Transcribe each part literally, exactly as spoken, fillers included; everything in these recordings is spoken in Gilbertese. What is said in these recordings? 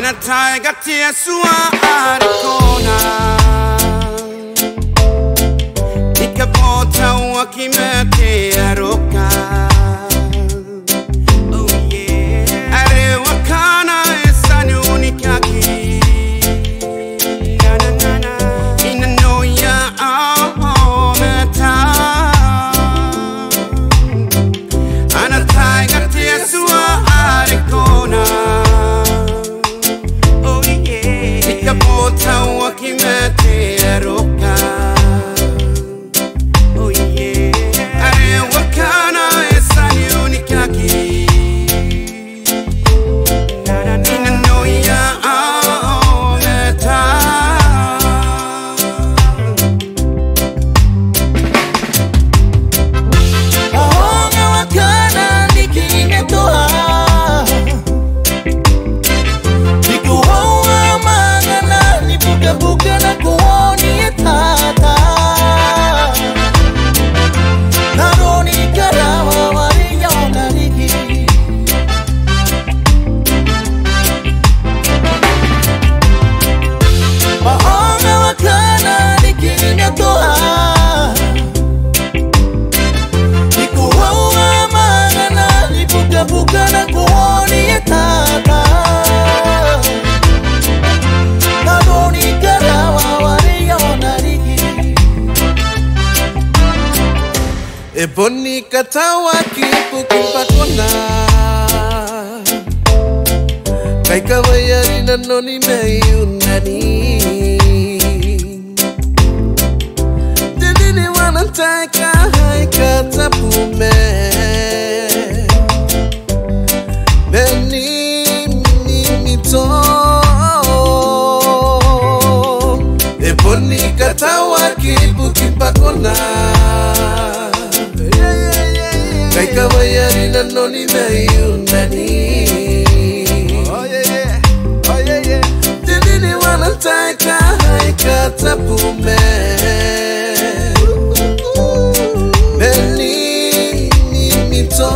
Ana tai ngkai te Atua are kona, ni kabotauaki ma te aroka. Oh, yeah. Are uakana e tia n unikaki. Na, na, na, na. I nanoia aomata. Ana tai ngkai te Atua are kona. Oh, yeah. Ni kabotauaki ma te aroka. Oh, yeah. Are uakana e tia n unikaki. I nanoia aomata. Aonga uakana ni kimatoa. Ni koaua manga ni bukabuka nakon te tata. N aron karawa ware iaon riki. Aonga uakana ni kimatoa. Ni koaua manga ni bukabuka nakon te tata. N aron karawa ware iaon riki. E bon katauaki ibukin bakona. Kai kawai ae rinanoni mai unani. Te nini wanan taeka aika tabu ma, ma ni mimiton. E bon katauaki ibukin bakona. Kai kawai ae rinanoni mai unani. Oh, yeah, yeah. Oh, yeah, yeah. Te nini wanan taeka aika tabu ma, ma ni mimiton.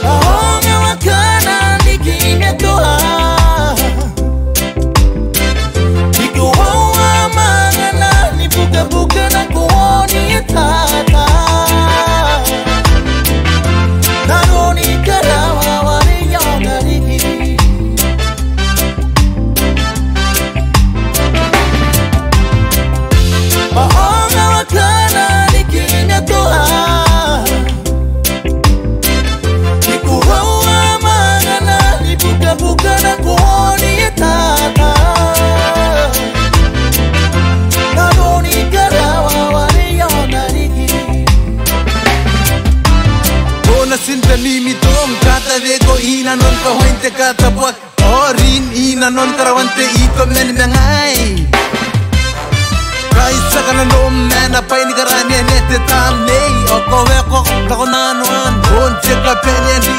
Aonga uakana ni kimatoa. Ni koaua manga ni bukabuka nakon te tata. N aron karawa ware iaon riki. Aonga uakana ni kimatoa. Ni koaua manga ni bukabuka nakon te tata. N aron karawa ware iaon riki. Ko na tia n mimiton, kataweako i nanon kawain te katabuaki. Ao rin i nanon karawan te ito man mangaai. Kai tiaki nanom ma ana bwai ni karameane te tamnei. Ao ko weko takonanoan bon te kabanea ni